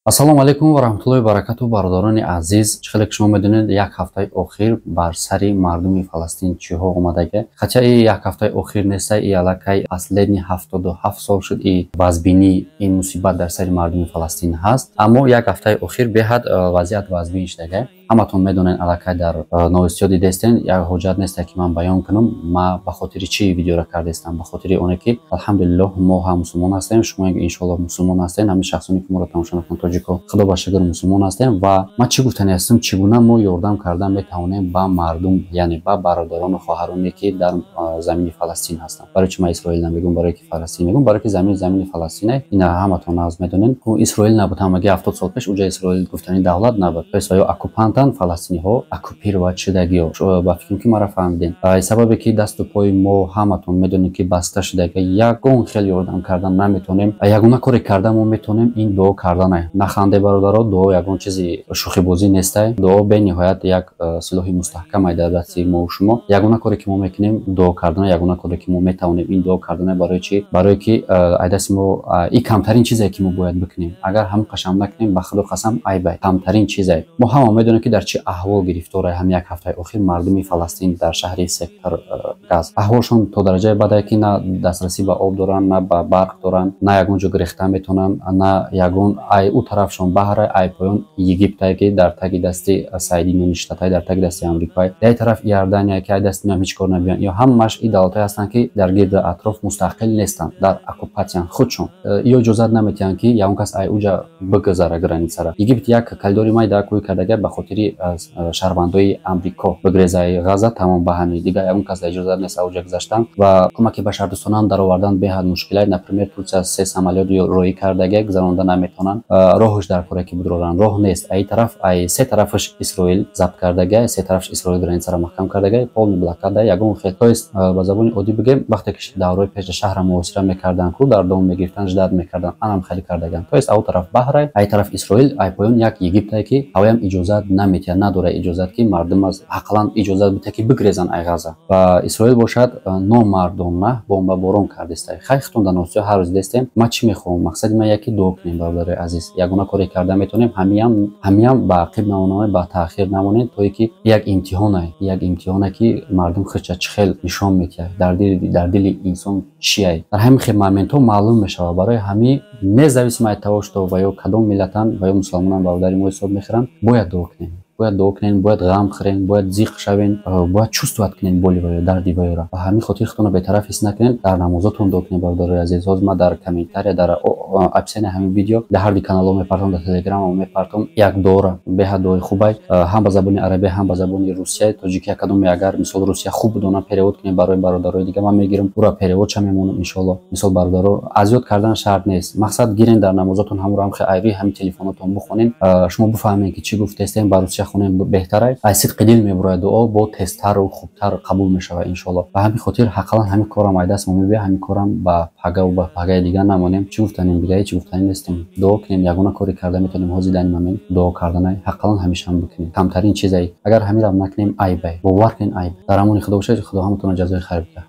Ассалому алайкум ва раҳматуллоҳи баракату, бародарони азиз. Чӣ хеле ки шумо медонед, як ҳафтаи охир бар сари мардуми Фаластин чиҳо омадаге. Хотя и як ҳафтаи охир неста, и аллакай последний 77 сол шуд, и вазбинӣ, ин мусибат дар сари мардуми Фаластин ҳаст, аммо як ҳафтаи охир беҳад вазъият вазбин шудага. Ҳаматон медонед, аллакай дар новостиҳо дидестен, як ҳоҷат несте, ки ман баён кунам. Ма ба хотири чӣ видеоро кардестам? Ба хотири оне ки, алҳамдулиллоҳ, мо ҳам мусулмон ҳастем, шумо иншоаллоҳ мусулмон ҳастем. Ҳамин шахсоне ки моро тамошо мекунанд, тоҷико, худо ба шукр, мусулмон ҳастем. Ва ман чӣ гуфтани ҳастам? Чӣ гуна мо ёрдам кардан метавонем ба мардум, яъне ба бародарону хоҳароне, ки дар замини Фаластин ҳастанд? Барои чӣ ман Исроил намегӯм? Барое ки Фаластин мегӯм, барое ки замин замини Фаластине. Ина ҳаматон нағз медонед, Исроил набуд. Ҳамагӣ 70 сол пеш уҷа Исроил гуфтани давлат набуд. То есть ё оккупантан, фаластиниҳо оккупировать шудагиё. Ба фикрам, ки маро фаҳмидем. Сабабе ки дасту пои мо, ҳаматон медонед, ки баста шудага, ягон хел ёрдам кардан наметонем. Ягона коре карда мо метонем, ин дуо кардане. Наханде, бародаро, дуо ягон чизи шӯхибозӣ нестай. Дуо бениҳоят як силоҳи мустаҳкамай дар дасти мову шумо. Ягона коре ки мо мекунем, дуо кардана. Ягона коре ки мо метавонем, ин дуо кардане. Барои чӣ? Барое ки ай дасти мо и камтарин чизе ки мо бояд бикунем. Агар ҳамин қашам накунем, ба худо қасам, айбай, камтарин чизе. Мо ҳама медонем, ки дар чӣ аҳвол гирифтора ҳам як ҳафтаи охир мардуми Фаластин дар шаҳри сектор Газ. Аҳволшон то дараҷаи бадае, ки на дастрасӣ ба об доранд, на ба барқ доранд, на ягон ҷо гирехта метавонанд, на ягон. Ай ӯ тарафшон баҳра, ай поён Египтай, ки дар таги дасти Соединённые Штатай, дар таги дасти Амрикоай, яй тараф Иордания, ки ай дасти ҳам ҳеҷ кор набиён. Ё ҳамааш и давлатҳое ҳастанд, ки дар гирди атроф мустақил нестанд, дар оккупатсиян худшон. Ё иҷозат наметиҳанд, ки ягон кас ай уҷа бигузара границара. Египт як коридори майда кӯй кардага ба хотири шаҳрвандои Амрико бигрезаи Ғаза, тамом. Ба ҳамин дигар ягон кас иҷозат нест ауҷа гузаштан. Ва кӯмаки башардӯстонаам даровардан беҳад мушкилай. Например, Турсия се самолёт роҳӣ кардага, гузаронда наметавонанд. Роҳш дар коре ки будроранд, роҳ нест. Ай тараф, ай се тарафаш Исроил забт кардага, се тарафаш Исроил границара маҳкам кардага, полный блокада. Ягон хел, то есть ба забони оддӣ бигем, вақте ки давраи пеша шаҳра муҳосира мекарданд ку, дар дом мегирифтанд, ждать мекарданд, анам хеле кардаган. То есть ау тараф баҳрай, ай тараф Исроил, ай поён як Египтай, ки ҳавоям иҷозат наметиҳад, надорад иҷозат, ки мардум аз ақаллан иҷозат бидиҳад, ки бигрезанд ай Ғаза. Ва Исроил бошад, номардона бомбаборон кардестай. Хай, хитон дар новостиҳо ҳар рӯз дестем. Ман чӣ мехоҳам? Мақсади ман яке: дуо кунем, бародарои азиз. Ягона коре карда метавонем, ҳамиям ба ақиб намонем, ба таъхир намонем, то ки як имтиҳоне, як имтиҳоне, ки мардум худша чӣ хел нишон медиҳад, дар дили инсон чиай, дар ҳамин хел моментҳо маълум мешавад. Барои ҳамин, независимо от того, что ва ё кадом миллатанд, ва ё мусулмонанд, бародари мо ҳисоб мехӯранд, бояд дуо кунем, бояд дуо кунем, бояд ғам хӯрем, бояд зиқ шавем, бояд чувствовать кунем боли ваё, дарди ваёра. Ба ҳамин хотир худтонро бетараф ҳис накунем, дар намозотон дуо кунем, бародарои азиз. Ҳозир ман дар комментария, дар описания ҳамин видео, дар ҳарди каналҳо мепартом, дар Телеграммо мепартом як дуора, беҳад дуои хубай, ҳам ба забони арабӣ, ҳам ба забони русия, тоҷики. Кадоме агар, мисол, русия хуб бидонам, перевод кунем барои бародарои дига. Ман мегирам ура, переводша мемонам, иншоалло. Мисол, бародаро, азёд кардан шарт нест. Мақсад, гирен, дар намозотон ҳамуро ҳам айрӯи ҳамин телефонотон бихонен, шумо бифаҳмед, ки чӣ гуфтестем. Ба русия хонем беҳтарай, аз сидқи дил мебурояд дуо, бо тезтару хубтар қабул мешавад, иншоалло. Ба ҳамин хотир ҳақаллан ҳамин корам ай даст мо мебиёд, ҳамин корам ба пагаву ба пагаи дигар намонем. Чӣ гуфтанем дига? Ҳеҷ гуфтанӣ нестем. Дуо кунем. Ягона коре карда метавонем ҳозир дар ин момент, дуо карданай. Ҳақаллан ҳамешаам бикунем, камтарин чизай. Агар ҳаминрам накунем, айбай, бовар кунед, айб. Дар амони Худо бошед. Худо ҳаматонро ҷазои хайр бидиҳад.